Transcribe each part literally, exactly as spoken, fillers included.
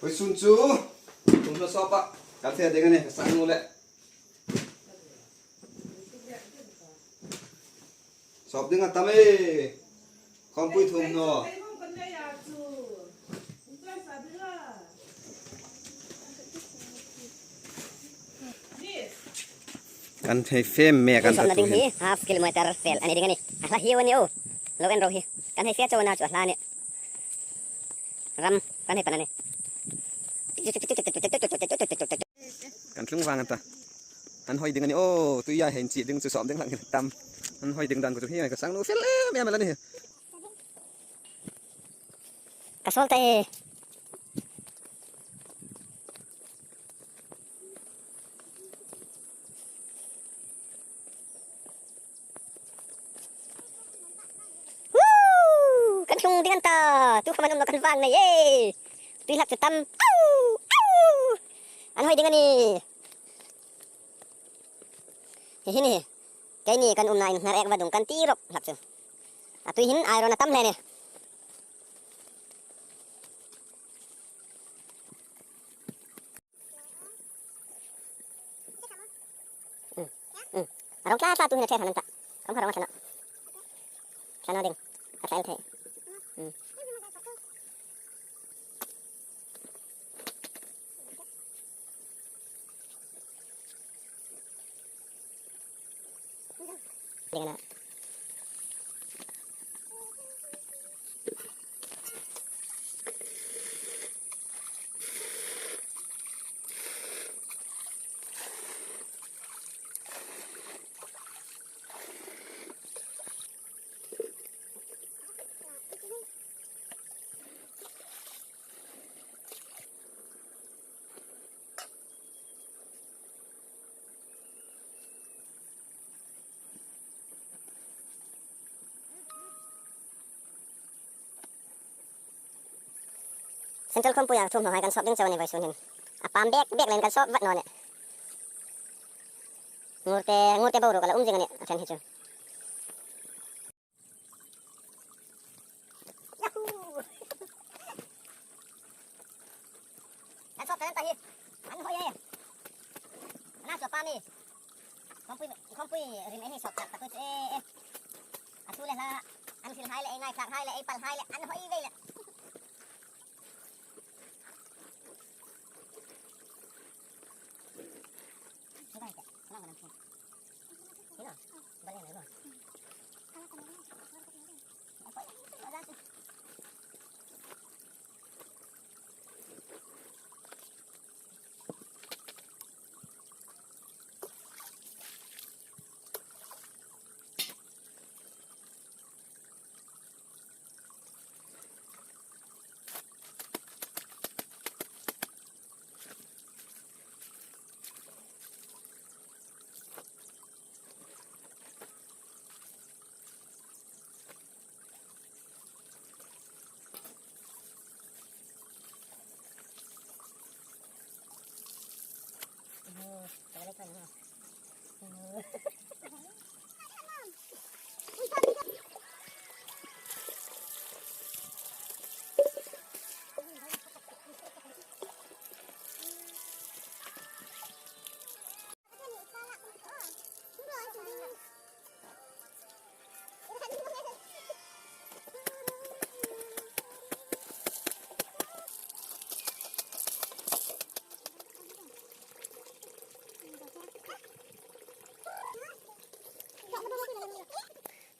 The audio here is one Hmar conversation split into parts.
Vawisun chu thumhnaw sawpa kan fe ding a nih, ka sang nu le. Sawp ding a tam e. Khawmpui thumhnaw. Kan hei fe mek an ta tu hin. Half kilometer fel a ni ding a nih. A hla hi a ni o. Lo en ro hi. Kan hei fe chau a na chu a hla a nih. Ram kan hei pan a nih. Kan tlung vang an ta. An hoi ding a nih o. Tuia hei inchie ding chu sawp ding lang tam. An hoi ding dan chu hi ka sang nu fel em em a nih. Ka sawl ta e. Woo! Kan tlung ding an ta. Tu kha man um naw kan vang nei e. Tui hlak chu tam. Au! Au! An hoi ding a nih. Hi hi ni. Keini kan umna in hnar ek vadung kan ti rawp hlak chu. A tui hin ai ro na tam hle ni. Mm, mm. A rawng tla tla tu hin a ṭhe hran an ta. Kam kha rawng a thla naw. Thla naw ding. A thla el thei. Mm. Ding a na. Central Khawmpuia thumhnaw hai kan sawp ding chau a ni vawisun hin. A pam bek bek leiin kan sawp vat naw a nih. Ngurte, ngurte boruok a la um zing a nih, a ṭhen hi chu. Yahoo! Kan sawp ta an ta hi. An hoi e. An sawp a ni. Khawmpui, khawmpui rim ei hei sawp tak tak chu e, e. A thu le hla, an hril hai le, ei ngaithlak hai le, ei pal hai le, an hoi ve le.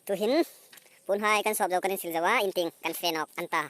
Tuhin, puonhai kan sawp zo, kan insil zo a, in tieng kan fe nawk an ta.